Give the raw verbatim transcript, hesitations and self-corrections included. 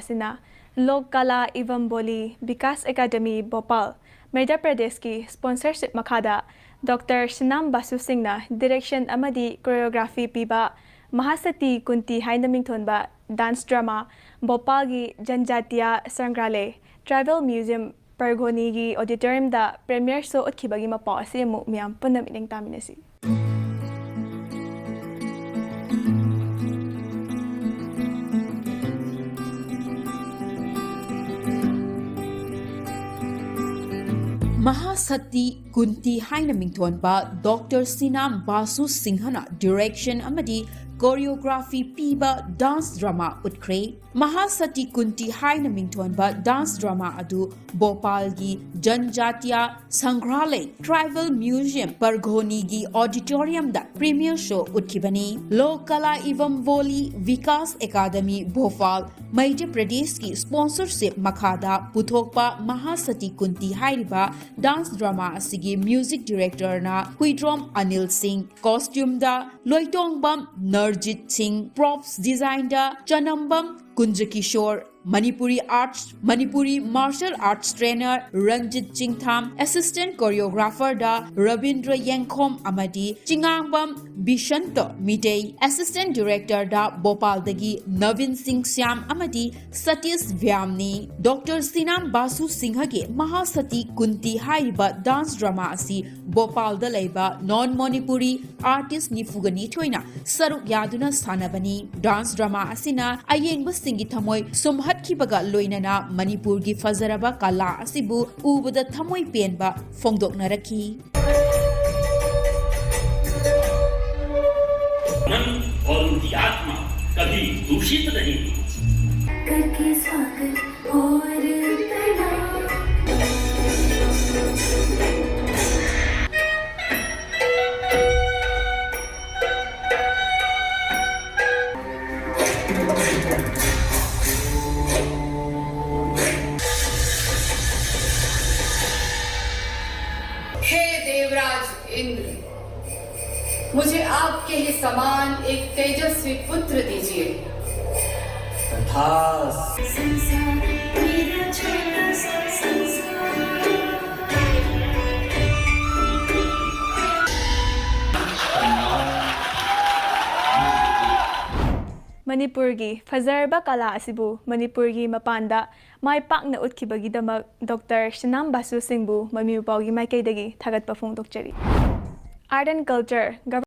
ꯑꯁꯤꯅ ꯂꯣꯛ Kala Evam volley Vikas academy Bhopal, Madhya ꯄ꯭ꯔꯗꯦꯁꯀꯤ sponsorship ꯃꯈꯥꯗ ꯗꯣꯛꯇꯔ ꯁꯤꯅꯥꯝ ꯕꯥꯁꯨ ꯁꯤꯡꯅ ꯗꯤꯔꯦꯛꯁꯟ ꯑꯃꯗꯤ ꯀꯣꯔꯤꯌꯣꯒ꯭ꯔꯥꯐꯤ ꯄꯤꯕ ꯃꯍꯥꯁꯇꯤ ꯀꯨꯟꯇꯤ ꯍꯥꯏꯅ ꯃꯤꯡꯊꯣꯟꯕ ꯗꯥꯟꯁ ꯗ꯭ꯔꯃꯥ ꯚꯣꯄꯥꯜꯒꯤ ꯖꯟꯖꯥꯇꯤꯌꯥ ꯁꯪꯒ꯭ꯔꯥꯂꯦ ꯇ꯭ꯔꯥꯏꯕꯦꯜ ꯃ꯭ꯌꯨꯖꯤꯌꯝ ꯄꯔꯒꯣꯅꯤꯒꯤ ꯑꯣꯗꯤꯇꯣꯔꯤꯌꯝꯗ ꯄ꯭ꯔꯦꯃꯤꯌꯔ ꯁꯣ ꯎꯠꯈꯤꯕꯒꯤ ꯃꯄꯥꯎ ꯑꯁꯤ ꯑꯃꯨꯛ ꯃꯤꯌꯥꯝ ꯄꯨꯟꯅ ꯃꯤꯠꯌꯦꯡ ꯇꯥꯃꯤꯟꯅꯁꯤ꯫ ꯃꯍꯥꯁꯇꯤ ꯀꯨꯟꯇꯤ ꯍꯥꯏꯅ ꯃꯤꯡꯊꯣꯟꯕ ꯗꯣꯛꯇꯔ ꯁꯤꯅꯥꯝ ꯕꯥꯁꯨ ꯁꯤꯡꯍꯅ ꯗꯤꯔꯦꯛꯁꯟ ꯑꯃꯗꯤ ꯀꯣꯔꯤꯌꯣꯒ꯭ꯔꯥꯐꯤ ꯄꯤꯕ ꯗꯥꯟꯁ ꯗ꯭ꯔꯃꯥ ꯎꯠꯈ꯭ꯔꯦ꯫ ꯃꯍꯥꯁꯇꯤ ꯀꯨꯟꯇꯤ ꯍꯥꯏꯅ ꯃꯤꯡꯊꯣꯟꯕ ꯗꯥꯟꯁ ꯗ꯭ꯔꯃꯥ ꯑꯗꯨ ꯚꯣꯄꯥꯜꯒꯤ ꯖꯟꯖꯥꯇꯤꯌꯥ ꯁꯪꯒ꯭ꯔꯥꯂꯩ ꯇ꯭ꯔꯥꯏꯕꯦꯜ ꯃ꯭ꯌꯨꯖꯤꯌꯝ ꯄꯔꯒꯣꯅꯤꯒꯤ ꯑꯣꯗꯤꯇꯣꯔꯤꯌꯝꯗ ꯄ꯭ꯔꯤꯃꯤꯌꯔ ꯁꯣ ꯎꯠꯈꯤꯕꯅꯤ꯫ ꯂꯣꯛ ꯀꯂꯥ ꯏꯚꯝ ꯕꯣꯂꯤ ꯚꯤꯀꯥꯁ ꯑꯦꯀꯥꯗꯃꯤ ꯚꯣꯄꯥꯜ, ꯃꯙ꯭ꯌ ꯄ꯭ꯔꯗꯦꯁꯀꯤ ꯁ꯭ꯄꯣꯟꯁꯔꯁꯤꯞ ꯃꯈꯥꯗ ꯄꯨꯊꯣꯛꯄ ꯃꯍꯥꯁꯇꯤ ꯀꯨꯟꯇꯤ ꯍꯥꯏꯔꯤꯕ ꯗꯥꯟꯁ ꯗ꯭ꯔꯃꯥ ꯑꯁꯤꯒꯤ ꯃ꯭ꯌꯨꯖꯤꯛ ꯗꯤꯔꯦꯛꯇꯔꯅ ꯍꯨꯏꯗ꯭ꯔꯣꯝ ꯑꯅꯤꯜ ꯁꯤꯡ, ꯀꯣꯁꯇ꯭ꯌꯨꯝꯗ ꯂꯣꯏꯇꯣꯡꯕꯝ ꯅꯔꯖꯤꯠ ꯁꯤꯡ, ꯄ꯭ꯔꯣꯞꯁ ꯗꯤꯖꯥꯏꯟꯗ Chanambam Kunjakishor, Manipuri arts, Manipuri martial arts trainer Ranjit Chingtham, assistant ꯀꯣꯔꯤꯌꯣꯒ꯭ꯔꯥꯐꯔꯗ ꯔꯕꯤꯟꯗ꯭ꯔ ꯌꯦꯡꯈꯣꯝ ꯑꯃꯗꯤ ꯆꯤꯉꯥꯡꯕꯝ ꯕꯤꯁꯟꯇ ꯃꯤꯇꯩ, ꯑꯦꯁꯤꯁꯇꯦꯟꯠ ꯗꯤꯔꯦꯛꯇꯔꯗ ꯚꯣꯄꯥꯜꯗꯒꯤ ꯅꯕꯤꯟ ꯁꯤꯡ ꯁ꯭ꯌꯥꯝ ꯑꯃꯗꯤ ꯁꯇꯤꯁ ꯚ꯭ꯌꯥꯝꯅꯤ꯫ ꯗꯣꯛꯇꯔ ꯁꯤꯅꯥꯝ ꯕꯥꯁꯨ ꯁꯤꯡꯍꯒꯤ ꯃꯍꯥꯁꯇꯤ ꯀꯨꯟꯇꯤ ꯍꯥꯏꯔꯤꯕ ꯗꯥꯟꯁ ꯗ꯭ꯔꯃꯥ ꯑꯁꯤ ꯚꯣꯄꯥꯜꯗ ꯂꯩꯕ ꯅꯣꯟ ꯃꯅꯤꯄꯨꯔꯤ ꯑꯥꯔꯇꯤꯁ ꯅꯤꯐꯨꯒ ꯅꯤꯊꯣꯏꯅ ꯁꯔꯨꯛ ꯌꯥꯗꯨꯅ ꯁꯥꯟꯅꯕꯅꯤ꯫ ꯗꯥꯟꯁ ꯗ꯭ꯔꯃꯥ ꯑꯁꯤꯅ ꯑꯌꯦꯡꯕꯁꯤꯡꯒꯤ ꯊꯃꯣꯏ ꯁꯨꯝꯍꯠꯈꯤꯕꯒ ꯂꯣꯏꯅꯅ ꯃꯅꯤꯄꯨꯔꯒꯤ ꯐꯖꯔꯕ ꯀꯂꯥ ꯑꯁꯤꯕꯨ ꯎꯕꯗ ꯊꯃꯣꯏ ꯄꯦꯟꯕ ꯐꯣꯡꯗꯣꯛꯅꯔꯛꯈꯤ꯫ मन और उनकी आत्मा कभी दूषित नहीं हुई। करके स्वागत और प्रणाम। हे देवराज इंद्र, मुझे आपके ही समान एक तेजस्वी पुत्र दीजिए। ꯀꯊꯥꯁ꯫ ꯃꯅꯤꯄꯨꯔꯒꯤ ꯐꯖꯔꯕ ꯀꯂꯥ ꯑꯁꯤꯕꯨ ꯃꯅꯤꯄꯨꯔꯒꯤ ꯃꯄꯥꯟꯗ ꯃꯥꯏ ꯄꯥꯛꯅ ꯎꯠꯈꯤꯕꯒꯤꯗꯃꯛ ꯗꯣꯛꯇꯔ ꯁꯅꯥꯝ ꯕꯥꯁꯨ ꯁꯤꯡꯕꯨ ꯃꯃꯤ ꯃꯄꯥꯎꯒꯤ ꯃꯥꯏꯀꯩꯗꯒꯤ ꯊꯥꯒꯠꯄ ꯐꯣꯡꯗꯣꯛꯆꯔꯤ꯫ Art and Culture